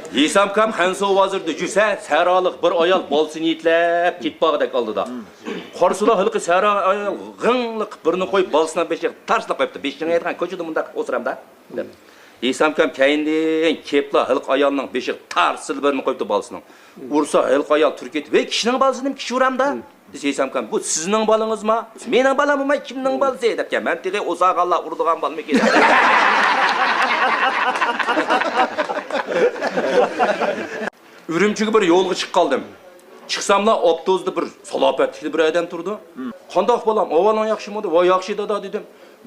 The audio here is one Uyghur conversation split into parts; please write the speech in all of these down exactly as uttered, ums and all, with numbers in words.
ھېسامكام خەنسۇ بازىرىدا يۈرسە، سەھرالىق بىر ئايال بالىسىنى يېتىلەپ كېتىپ بارغۇدەك ئالدىدا. قارىسىلا، ھېلىقى سەھرا ئايال غىڭلىقىپ بىرنى قويۇپ، بالىسىنىڭ بېشىغا تارسلا قويۇپتۇ. «بېشىڭ يەيدىغان كوچىدا مۇنداق ئولتۇرامدا؟» دەپ. ھېسامكام كەينىدىن كېلىپلا ھېلىقى ئايالنىڭ بېشىغا تارسلا بىرنى قويۇپتۇ بالىسىنىڭ. ئۇرسا، ھېلىقى ئايال تۇرۇپ كېتىپ، «ۋەي، كىشىنىڭ بالىسى نېمە كىشى ئۇرامدا؟» دېسە، ھېسامكام، «بۇ سىزنىڭ بالىڭىزما؟» «مېنىڭ بالام بولماي كىمنىڭ بالىسى؟» دەپكەن. مەن تېخى ئوساغانلار ئۇرىدىغان بالىمىكىن. ئۈرۈمچىگە بىر يولغا چىقىپ قالدىم. چىقساملا، ئاپتوبۇستا بىر سالاپەتلىك بىر ئادەم تۇرىدۇ. «قانداق بالام، ئەھۋالىڭ ياخشىمۇ؟» دېدى. «ۋاي، ياخشى دادا» دېدىم.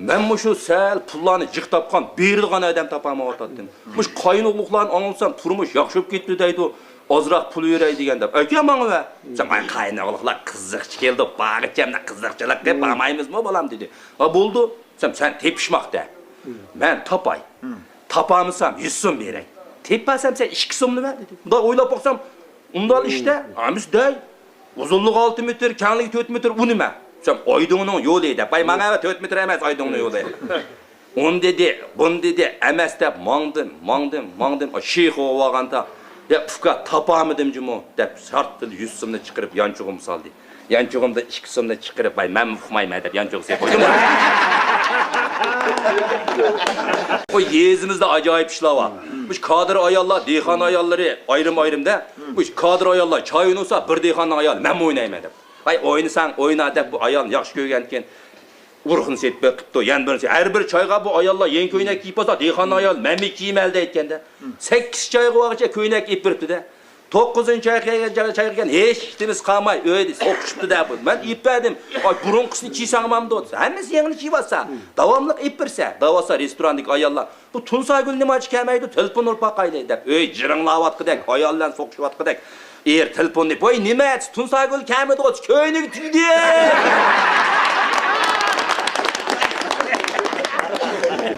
«مەن مۇشۇ سەل پۇللارنى جىق تاپقان، بېرىدىغان ئادەم تاپالمايۋاتاتتىم. مۇشۇ قاينۇقلۇقلارنى ئاڭلىسام، تۇرمۇش ياخشى بولۇپ كېتىپتۇ دەيدۇ. ئازراق پۇل بېرەي» دېگەندە، «ئەكە ماڭا ۋە.» دېسەم، «ئاي، قاينۇقلۇقلار قىزىقچى كېلىدۇ، بارغىچە مۇنداق قىزىقچىلىق قىلىپ بارمايمىزمۇ بالام؟» دېدى. «ھە، بولدى.» دېسەم، «سەن تېپىشماق دە. مەن تاپاي. تاپالمىسام، يۈز سوم بېرەي. تېپەلسەم، سەن ئىككى سومنى بەر» دېدى. مۇنداق ئويلاپ باقسام، ئۇنداق ئىشتە، ئەمىس دەي. ئۇزۇنلۇقى ئالتە مېتىر، كەڭلىكى تۆت مېتىر، ئۇ نېمە؟ دېسەم، «ئايدىڭنىڭ يولى» دەپ. «ۋاي، ماڭا ۋە، تۆت مېتىر ئەمەس ئايدىڭنىڭ يولى.» ئۇنى دېدى، بۇنى دېدى، ئەمەس دەپ ماڭدىم، ماڭدىم، ماڭدىم. شىخۇغا بارغاندا، «يا ئۇكا، تاپالمىدىم جۇمۇ» دەپ، شارتتىن يۈز سومنى چىقىرىپ يانچۇقۇمغا سالدى. يانچۇقۇمدىن ئىككى سومنى چىقىرىپ، «ۋاي، مەنمۇ ئۇقمايمەن» دەپ يانچۇققا سېلىپ قويدۇم. بۇ يېزىمىزدا ئاجايىپ ئىشلار بار. مۇشۇ كادىر ئاياللار، دېھقان ئاياللىرى ئايرىم-ئايرىمدا. مۇشۇ كادىر ئاياللار چاي ئوينىسا، بىر دېھقاننىڭ ئايالى، «مەنمۇ ئوينايمەن» دەپ. «ۋاي، ئوينىساڭ ئوينا» دەپ، بۇ ئايالنى ياخشى كۆرگەنكىن، ئۇرۇقىنى سېتىپ بېقىپتۇ، يەنە بىرسى. ھەر بىر چايغا بۇ ئاياللار يېڭى كۆينەك كىيىپ بولسا، دېھقان ئايال، «مەنمۇ كىيىمەن» دەيدىكەن-دە. سەككىز چايغا بارغىچە كۆينەك ئېلىپ بېرىپتۇ-دە. توققۇزىنچى چايغا كەلگەن، چايغا كەلگەن، ھېچ ئىشتىمىز قالماي، ئۆيدە سوقۇشۇپتۇ-دە بۇ. مەن ئېلىپ بەردىم. «ئاي، بۇرۇنقىسىنى كىيسەڭ بولمامدۇ؟» دېسە، «ھەممىسى يېڭىنى كىيىۋاتسا.» داۋاملىق ئېلىپ بېرىسە، دەۋاتسا رېستورانىدىكى ئاياللار، «بۇ تۇنساگۈل نېمانچە كەلمەيدۇ؟ تېلېفون ئۇرۇپ باقايلى» دەپ، ئۆي جىرىڭلاۋاتقۇدەك، ئايال بىلەن سوقۇشۇۋاتقۇدەك. ئېرى تېلېفوننى، «ۋاي، نېمە؟ تۇنساگۈل كەلمىدىغۇ، كۆينىكى تۈگىدى.»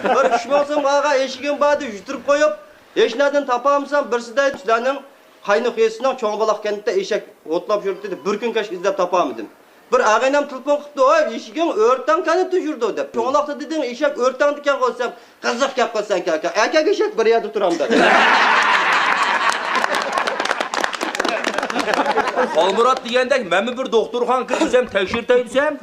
بىر ئۈچ مىڭ سوم ئالغان ئېشىكىم بار دەپ يۈتتۈرۈپ قويۇپ، ھېچ نەدىن تاپالمىسام، بىرسى دەيدۇ، «سىلەرنىڭ قاينۇق يېزىسىنىڭ چوڭ بۇلاق كەنتىدە ئېشەك ئوتلاپ يۈرۈپتۇ» دەپ، بىر كۈن كەچ ئىزدەپ تاپالمىدىم. بىر ئاغىنەم تېلېفون قىپتۇ، «ۋاي، ئېشىكىڭ ئۆرتەڭ كەنتتە يۈرىدۇ» دەپ. «چوڭ بۇلاقتا دېدىڭ، ئېشەك ئۆرتەڭدىكەن غۇ» دېسەم، «قىزىق گەپ قىلسەن، كاكا. ئەكەگە ئېشەك بىر يەردە تۇرامدۇ؟» خالمۇرات دېگەندەك، مەنمۇ بىر دوختۇرخانىغا كىرىپ ئۆزۈم تەكشۈرتەي دېسەم،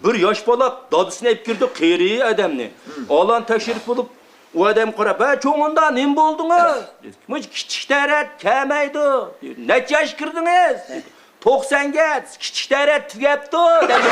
بىر ياش بالا دادىسىنى ئېلىپ كىردى، قېرى ئادەمنى. ئالان تەكشۈرۈپ بولۇپ، ئۇ ئادەم قاراپ، «ھە، چوڭۇندا نېمە بولدىڭىز؟» دېدى. «مۇشۇ كىچىك تەرەت كەلمەيدۇ.» دېدى. «نەچچە ياش كىردىڭىز؟» دېدى. «توقسانغا.» «كىچىك تەرەت تۈگەپتۇ» دېدى.